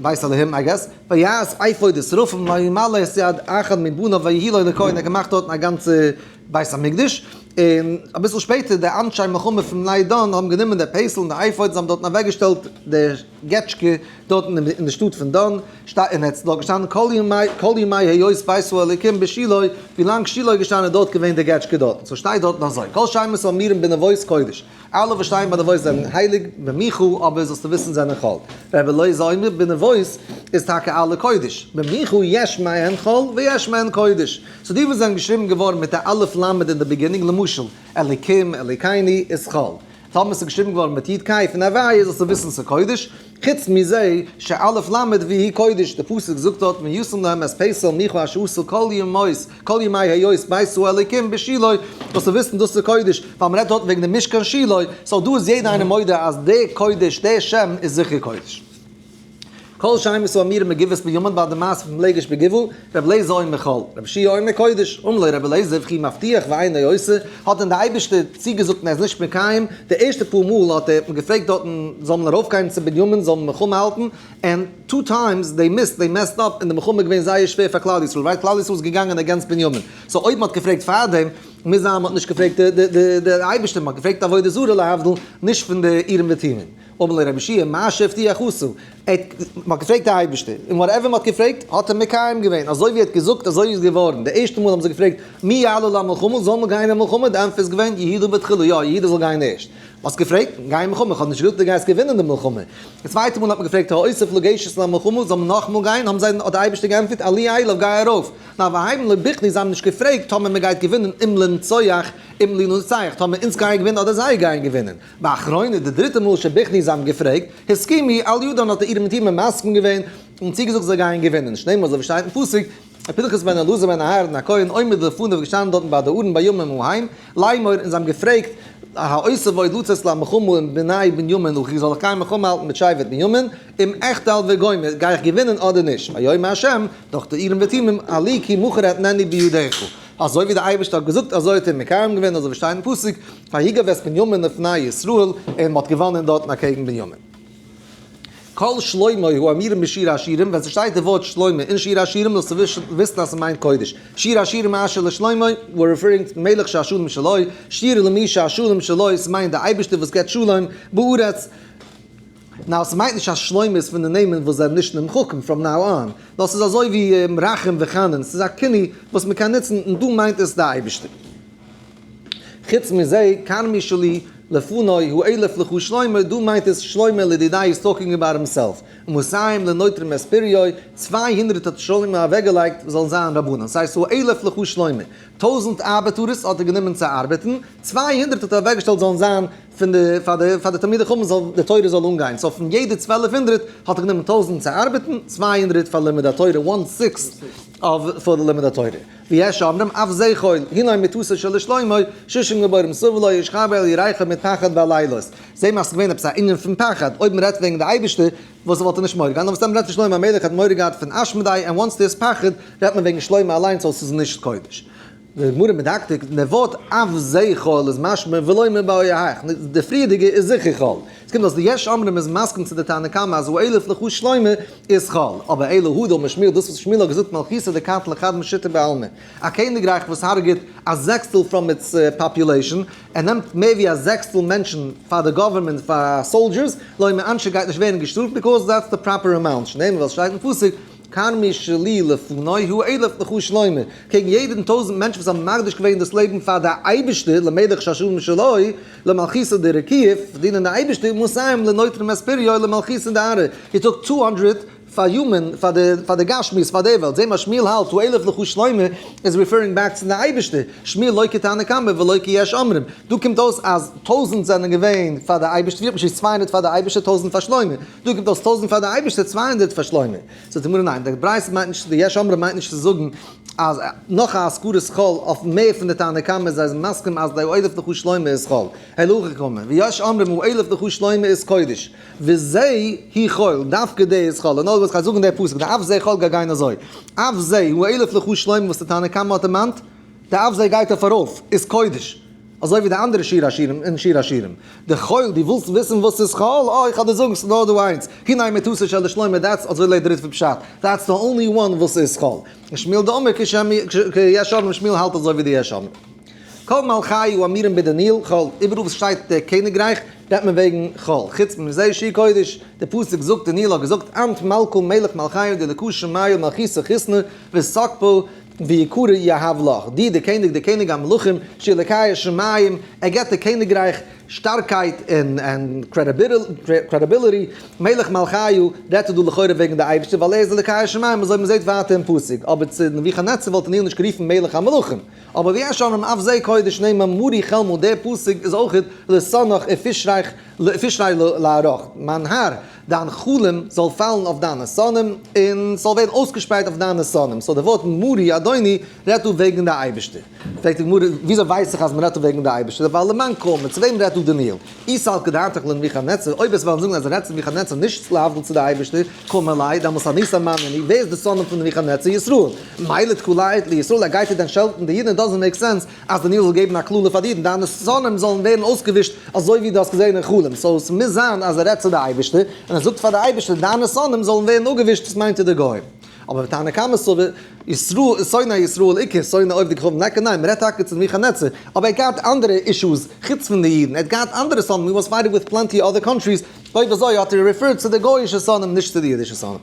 בית אלהים I guess, ויעש אפוד ותרפים וימלא את יד אחד מבניו ויהי לו לכהן, ער האט געמאכט דארטן א גאנצע בית המקדש, און אביסל שפעטער די אנשי מלחמה פון בני דן האבן גענומען די פסל און די אפוד, זיי האבן דארטן אוועקגעשטעלט די געטשקע דארטן אין די שטאט פון דן, און עס איז דארט געשטאנען כל ימי היות בית האלוקים בשילה, ווילאנג שילה איז געשטאנען איז דארט געווען די געטשקע דארטן, so שטייט דארטן אזוי, כל שמות האמורים בנבות קודש. אלע וואס שטייען ביי נבות זענען הייליג במיכה, אבער זאלסטו וויסן זענען חול. רבי אליעזר אומר בנבות איז טאקע אלע קודש, במיכה יש מהן חול ויש מהן קודש. So די וואס זענען געשריבן געווארן מיט א אלף למד אין די beginning למשל, אלוקים, אלוקינו, איז חול. טאמער ס'איז געשריבן געווארן מיט י' ק' און הוויה זאלסטו וויסן ס'איז קודש. חוץ מזה שאלף למד והיא קודש, די פסוק זאגט דארט וישם להם את פסל מיכה אשר עשה כל ימות כל ימי היות בית האלוקים בשילה, זאלסטו וויסן דאס איז קודש, ווייל מ'רעדט דארט וועגן די משכן שילה, so דא איז יעדער איינער מודה אז די קודש, די שם איז זיכער קודש. כל שמות האמורים בגבעת בנימין ביי די מעשה פון פילגש בגבעה, רבי אליעזר אומר חול, רבי יהושע אומר קודש, אמר לו רבי אליעזר וכי מבטיח ואינו עושה, האט דען די אייבערשטער צוגעזאגט און ער איז נישט מקיים, די ערשטע פאר מאל האט ער געפרעגט דארטן זאל מען ארויפגיין צו בנימין זאל מען מלחמה האלטן, and two times they missed, they messed up, און די מלחמה איז געווען זייער שווער פאר כלל ישראל, right כלל ישראל איז געגאנגען against בנימין, so אויב מען האט געפרעגט פארדעם, מוז זיין מען האט נישט געפרעגט די אייבערשטער, מען האט געפרעגט עבודה זרה להבדיל, נישט פון די אורים ותומים. אמר לו רבי יהושע, מה שהבטיח עשה, ער האט, מען האט געפרעגט די אייבערשטער, און whatever מען האט געפרעגט האט ער מקיים געווען, אזוי ווי ער האט געזאגט אזוי איז געווארן, די ערשטע מאל האבן זיי געפרעגט מי יעלה למלחמה, זאל מען גיין אין מלחמה, די ענטפער איז געווען יהודה בתחילה, יא יהודה זאל גיין ערשט, האסט געפרעגט, גיי אין מלחמה, איך האב נישט געזאגט דו גייסט געווינען די מלחמה, די צווייטע מאל האט מען געפרעגט האוסף לגשת למלחמה, זאל מען נאכאמאל גיין, האבן זיי, האט די אייבערשטער געענטפערט עלי אליו גיי ארויף, נאר והייבן לא בכדי, זיי האבן נישט געפרעגט טאמער מען גייט געווינען אם לנצוח אם לנצח, טאמער אונז גייען געווינען אדער זיי גייען געווינען. באחרונה, די דריטע מאל שבכדי זיי האבן געפרעגט, הסכימו על ידן האט די אורים ותומים מסכים געווען און צוגעזאגט זיי גייען געווינען, שנאמר אזוי ווי שטייט אין פסוק, פנחס בן אלעזר בן אהרן הכהן עומד לפניו געשטאנען דארטן ביי די ארון בימים ההם לאמור און זיי האבן געפרעגט האוסף עוד לצאת למלחמה עם בני בנימין אחי זאל איך גיין מלחמה האלטן מיט שבט בנימין אם אחדל וגומר גיי איך געווינען אדער נישט ויאמר ה' דורך די אורים ותומים עלי כי מחר אתננו בידך אזוי ווי דער אייבערשטער האט געזאגט אזוי האט ער מקיים געווען אזוי ווי שטייט אין פסוק ויגף את בנימין לפני ישראל און מען האט געוואנען דארטן אקעגן בנימין. כל שלמה האמורים בשיר השירים, ווען ס'שטייט די ווארט שלמה אין שיר השירים זאלסטו וויסן אז ס'מיינט קודש. שיר השירים אשר לשלמה, we're referring to מלך שהשלום שלו, שיר למי שהשלום שלו, ס'מיינט די אייבערשטער וואס געבט שלום בארץ. Now ס'מיינט נישט אז שלמה איז פון די נעמען וואס זענען נישט נמחקים from now on, נאר ס'איז אזוי ווי רחום וחנון, ס'איז א כינוי וואס מ'קען נוצן און דא מיינט עס די אייבערשטער. חוץ מזה, כרמי שלי לפני הוא אלף לך שלמה, דא מיינט עס שלמה לדידי איז talking about himself, ומאתים לנוטרים את פריו, 200 האט שלמה אוועקגעלייגט זאלן זיין רבנן, ס'הייסט הוא אלף לך שלמה, 1000 ארבעטארעס האט ער גענומען צו ארבעטן, 200 האט ער אוועקגעשטעלט זאלן זיין פון די פאר די פאר די תלמידי חכמים זאל די תורה זאל אנגיין, so פון יעדע 1200 האט ער גענומען 1000 צו ארבעטן, 200 פאר לימוד התורה, one sixth of פאר די לימוד התורה. ויש אומרים אף זה חול, הנה מיתתו של שלמה, שישים גבורים סביב לו ישכב על ירכו מפחד בלילות. זיי מאכט געווען עפעס א ענין פון פחד, אויב מען רעדט וועגן די אייבערשטער, וואס וואלט ער נישט מורא געהאט, נאר וואס דען מען רעדט פון שלמה המלך האט מורא געהאט פון אשמדאי, and once there's פחד, רעדט מען וועגן שלמה אליינס אז ס'איז נישט קודש. די גמרא מדקדק, די ווארט אף זה חול איז משמע ולא מבעי היך, די פריערדיגע איז זיכער חול. עס קומט אויס די יש אומרים איז מסכים צו די תנא קמא אז האלף לך שלמה איז חול, אבער אלא הוא דאמר שמואל דאס וואס שמואל האט געזאגט מלכותא דקטלא חד משיתא בעלמא, א קעניגרייך וואס הרג'עט א זעקסטל from its population, ער נעמט מער ווי א זעקסטל מענטשן פאר די government פאר soldiers, לא מענשא גייט נישט ווערן געשטראפט because that's the proper amount, שנאמר ווייל ס'שטייט אין פסוק כרמי שלי לפני הוא אלף לך שלמה, קעגן יעדן 1000 מענטשן וואס האבן מקדיש געווען דאס לעבן פאר די אייבערשטער למלך שהשלום שלו, למלכותא דרקיעא, פארדינען די אייבערשטער, מאתים לנוטרים את פריו למלכותא דארעא. He took 200 פאר human, פאר די, פאר די גשמיות, פאר די וועלט. זעה מה שמואל האלט, הוא אלף לך שלמה, איז referring back צו די אייבערשטער. שמואל לא כתנא קמא ולא כיש אומרים. דא קומט אויס אז 1000 זענען געווען פאר די אייבערשטער, ווי האט מען שוין 200 פאר די אייבערשטער, 1000 פאר שלמה. דא קומט אויס 1000 פאר די אייבערשטער, 200 פאר שלמה. זאגט די גמרא ניין, די ברייתא מיינט נישט, די יש אומרים מיינט נישט צו זאגן אז נאך א הזכרת חול אויף מער פון די תנא קמא, זיי זענען מסכים אז די אלף לך שלמה איז חול. הלכה קאמר, ויש אומרים הוא אלף לך שלמה איז קודש. וזה הוא חול, דווקא די איז חול. און וואס כ'גיי זאגן דער פסוק, די אף זה חול גייט גיין אזוי. אף זה הוא אלף לך שלמה וואס די תנא קמא האט דערמאנט, די אף זה גייט אויף ארויף, איז קודש. אזוי ווי די אנדערע שיר השירים אין שיר השירים. די חול, דו ווילסט וויסן וואס איז חול? אה, איך האב דיר זאגן, ס'איז נאר דא איינס. הנה מיתתו של שלמה, that's אזוי לערנט די ריטב"א פשט. That's the only one וואס איז חול. שמואל דאמר כשיש אומרים, שמואל האלט אזוי ווי די יש אומרים. כל מלכי האמורים בדניאל חול, איבעראל וואס שטייט דער קעניגרייך רעדט מען וועגן חול, חוץ מזה שהיא קודש, דער פסוק זאגט, דניאל האט געזאגט, אנת מלכא מלך מלכיו דאלקא שמיא מלכותא חוסנא ותקפא ויקרא יהב לך, די דער קעניג, דער קעניג המלכים, שאלוקי השמים, ער געבט די קעניגרייך שטארקייט און credibility, מלך מלכיו רעדט ער דא לכאורה וועגן די אייבערשטער ווייל ער איז אלוקי השמים אזוי מען זעט ווייטער אין פסוק, אבער צו נבוכדנצר וואלט דניאל נישט גערופן מלך המלכים. אבער ויש אומרים אף זה קודש נאמר מרי חלמא, דער פסוק איז אויך לשנאך ופשריך ופשרי לארוך, מיין האר, דיין חלום זאל פאלן אויף דיינע שונאים און ס'זאל ווערן אויסגעשפרייט אויף דיינע שונאים, so די ווארט מרי אדוני רעדט דא וועגן די אייבערשטער. פרעגט די גמרא, וויאזוי ווייס איך אז מ'רעדט דא וועגן די אייבערשטער? ווייל למאן קאמר, צו וועם רעדט דא דניאל? אי סלקא דעתך לנבוכדנצר, אויב עס וועלן זאגן אז ער רעדט צו נבוכדנצר נישט להבדיל צו די אייבערשטער, קאמר ליה, דאמאלס אנוסה מאן נינהו, ווער איז די שונאים פון נבוכדנצר? ישראל. מילא תקליה לישראל, ער גייט ער דען שעלטן די אידן? It doesn't make sense אז דניאל זאל געבן א קללה פאר די אידן, דיינע שונאים זאלן ווערן אויסגעווישט אזוי ווי דו האסט געזען אין חלום, so עס מוז זיין אז ער רעדט צו די אייבערשטער, און ער זאגט פאר די אייבערשטער דיינע שונאים זאלן ווערן אפגעווישט, דאס מיינט ער די גוים. אבער ותנא קמא סבר, ישראל, שונאי ישראל איכא, שונאי עובדי כוכבים ליכא, ניין, מען רעדט טאקע צו נבוכדנצר, אבער ער האט געהאט אנדערע issues חוץ פון די אידן, ער האט געהאט אנדערע שונאים, he was fighting with plenty other countries, אויב אזוי האט ער referred צו די גוי'אישע שונאים נישט צו די אידישע שונאים.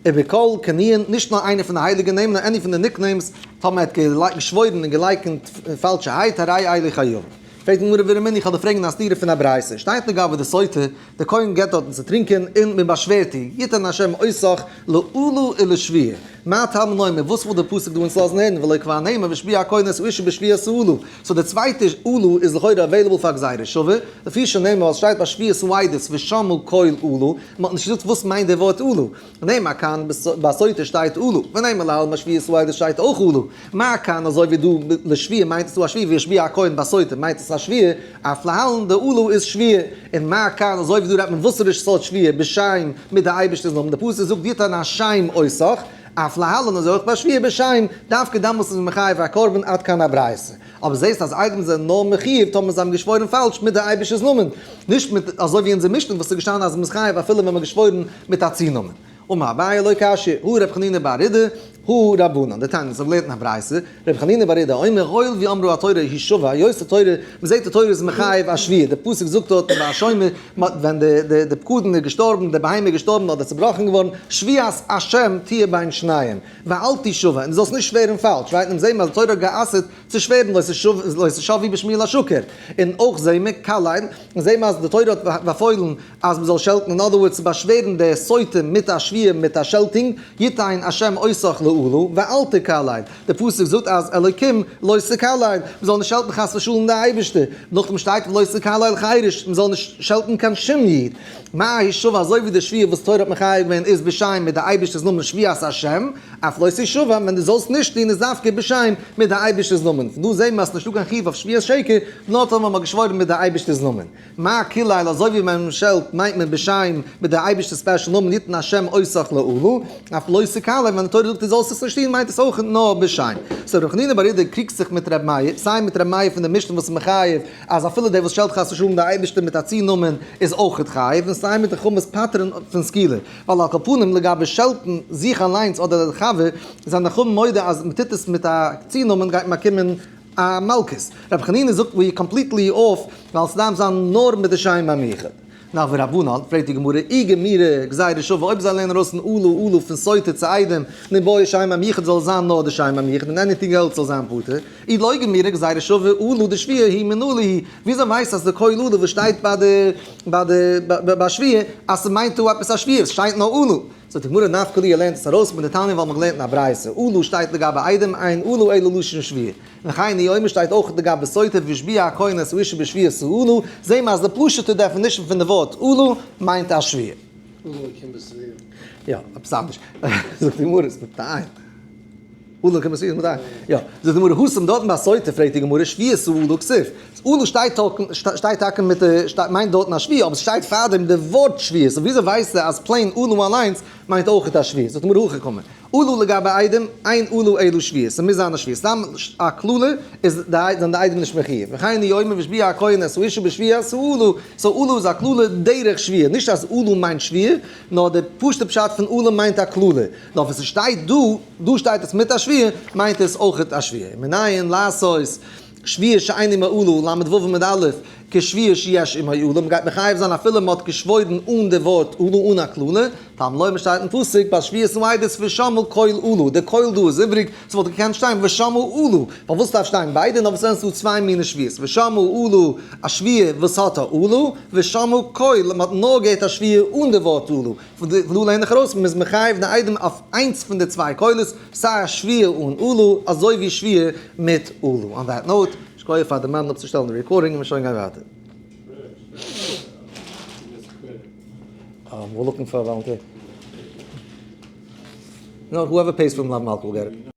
ובכל כינויין, נישט נאר איינער פון די הייליגע נעמען נאר any פון די nicknames, טאמער ער האט געשוואוירן און געלייקענט פאלשערהייט, הרי אלו חייבין. פרעגט די גמרא ורמינהו, איך וועל דיר פרעגן א סתירה פון א ברייתא, שטייט לגבי די סוטה, דער כהן געבט דארטן צו טרינקען און מען באשווערט איר, יתן השם אותך לאלה ולשבועה. מה תלמוד לומר, וואס וויל דער פסוק דא אונז לאזן הערן, והלא כבר נאמר והשביע הכהן את האשה בשבועת האלה. So דער צווייטער אלה איז לכאורה available פאר גזירה שווה, לפי שנאמר ווייל עס שטייט ביי שבועת העדות ושמעו קול אלה, מען האט נישט געזאגט וואס מיינט דער ווארט אלה. ונאמר כאן ביי סוטה שטייט אלה, ונאמר להלן ביי שבועת העדות שטייט אויך אלה. מה כאן אזוי ווי דא לשבועה מיינט עס דא א שבועה, והשביע הכהן ביי סוטה מיינט עס א שבועה, אף להלן די אלה איז שבועה. און מה כאן אזוי ווי דא רעדט מען וואסערע סארט שבועה, בשם מיט די אייבערשטער'ס נאמען, די פסוק זאגט יתן השם אותך. אף להלן אזוי אויך ביי שבועה בשם, דווקא דאמאלס איז מען מחייב א קרבן עד כאן הברייתא. אבער זעסט אז עדים זענען נאר מחיוב טאמער זיי האבן געשוואוירן פאלש מיט די אייבישטער'ס נאמען, נישט מיט אזוי ווי אונזער משנה וואס איז געשטאנען אז מ'איז חייב אפילו ווען מ'האט געשוואוירן מיט א צונאמען. אמר אביי לא קשיא, הא ר' חנינא בר אידי, הא רבנן. דתניא, אונז האבן געלערנט אין א ברייתא, ר' חנינא בר אידי אומר, הואיל ואמרה התורה השבע, היות די תורה, מ'זעט די תורה איז מחייב א שבועה, די פסוק זאגט דארט ביי השומר, ווען די די פקדון איז געשטארבן, די בהמה איז געשטארבן אדער צובראכן געווארן, שבועת השם תהיה בין שניהם, ואל תשבע, און דו זאלסט נישט שווערן פאלש, right? אונז זעהן מיר אז די תורה האט גע'אסר'ט צו שווערן לא תשבעו בשמי לשקר, און אויך זעהן מיר, קלל, אונז זעהן מיר אז די תורה האט באפוילן אז מ'זאל שעלטן, אין other words צו באשווערן די סוטה מיט א שבועה מיט א שעלטונג, יתן השם אותך לאלה, ואל תקלל, די פסוק זאגט אז אלוקים לא תקלל, מ'זאל נישט שעלטן חס ושלום די אייבערשטער, נאכדעם שטייט ולא תקלל חרש, מ'זאל נישט שעלטן קיין שום איד, מה השבע אזוי ווי די שבועה וואס תורה האט מחייב געווען איז בשם מיט די אייבערשטער'ס נאמען שבועת השם, אף לא תשבע, ווען דו זאלסט נישט טון איז דווקא בשם מיט די אייבערשטער'ס נאמען, פון דא זעהן מיר אז ס'נישטא קיין חיוב אויף שבועת שקר, נאר טאמער מ'האט געשוואוירן מיט די אייבערשטער'ס נאמען. מה קילל אזוי ווי מען שעלט מיינט מען בשם מיט די אייבערשטער'ס special נאמען יתן השם אותך לאלה, אף לא תקלל ווען די תורה זאגט דו זאלסט עס נישט טון מיינט עס אויך נאר בשם. so ר' חנינא בר אידי קריגט זיך מיט ר' מאיר, סיי מיט ר' מאיר פון די משנה וואס איז מחייב אז אפילו דער וואס שעלט חס ושלום די אייבערשטער מיט א צונאמען איז אויכעט חייב, און סיי מיט די חכמים וואס פטר'ן פון סקילה, ווייל על כל פנים לגבי שעלטן זיך אליינס אדער די חבר זענען די חכמים מודה אז מען טוט עס מיט א צונאמען גייט מען באקומען א מלקות. רבי חנינא זאגט we completely off ווייל ס'דארף זיין נאר מיט די שם המיוחד. נאך ורבנן, פרעגט די גמרא, אי גמירי גזירה שווה אויב זיי לערנען ארויס פון אלה אלה פון סוטה צו עדים, ניבעי שם המיוחד זאל זיין נאר די שם המיוחד און anything else זאל זיין פטור, אי לא גמירי גזירה שווה אלה דשבועה היא מנא להו, וויאזוי ווייסט אז די קול אלה וואס שטייט ביי די ביי די ביי שבועה אז ס'מיינט דא עפעס א שבועה, ס'שטייט נאר אלה. זאגט די גמרא נפקא ליה לערנט עס ארויס מדתניא ווייל מ'האט געלערנט אין א ברייתא אלה שטייט לגבי עדים אין אלה אלא לשון שבועה וכן הוא אומר שטייט אויך לגבי סוטה והשביע הכהן את האשה בשבועת האלה זעהן מיר אז די פשוט'ע definition פון די ווארט אלה מיינט א שבועה. אלה אלקים בשביעה. יא, עפעס אנדערש. זאגט די גמרא עס מיט א עין. אלה אלקים בשביעה מיט א עין. יא. זאגט די גמרא התם דארטן ביי סוטה פרעגט די גמרא שבועת האלה כתיב. אלה שטייט שטייט טאקע מיט די מיינט דארטן א שבועה אבער ס'שטייט פארדעם די ווארט שבועה so וויאזוי ווייסטו אז plain אלה אליינס מיינט אויכעט א שבועה? זאגט די גמרא הכי קאמר אלה לגבי עדים אין אלה אלא שבועה ס'מוז זיין א שבועה סתם א קללה איז די זענען די עדים נישט מחיוב וכן הוא אומר והשביע הכהן את האשה בשבועת האלה so אלה איז א קללה דרך שבועה נישט אז אלה מיינט שבועה נאר די פשוטע פשט פון אלה מיינט א קללה נאר ווען ס'שטייט דא דא שטייט עס מיט א שבועה מיינט עס אויכעט א שבועה מנין לעשות שבועה שאין עמה אלה, ל' ו' עמוד א', כשבועה שיש עמה אלה, מ'גייט מחייב זיין אפילו מ'האט געשוואוירן אן די ווארט אלה אן א קללה, תלמוד לומר שטייט אין פסוק ביי שבועת העדות ושמעה קול אלה, די קול דא איז איבריג, ס'וואלט געקענט שטיין ושמעה אלה, פארוואס דארף שטיין ביידע נאר וואס זענען ס'דא צוויי מיני שבועות, ושמעה אלה א שבועה וואס האט א אלה, ושמעה קול מ'האט נאר געהערט א שבועה אן די ווארט אלה, פון דא לערן איך ארויס מ'איז מחייב די עדים אויף איינס פון די צוויי קולות, סיי א שבועה אן אלה, אזוי ווי שבועה מיט אלה. On that note, שכוח פאר די מאן אפצושטעלן די recording און מיר שוין גיין ווייטער. We're looking for a volunteer. No, whoever pays for Mlav Malka will get it.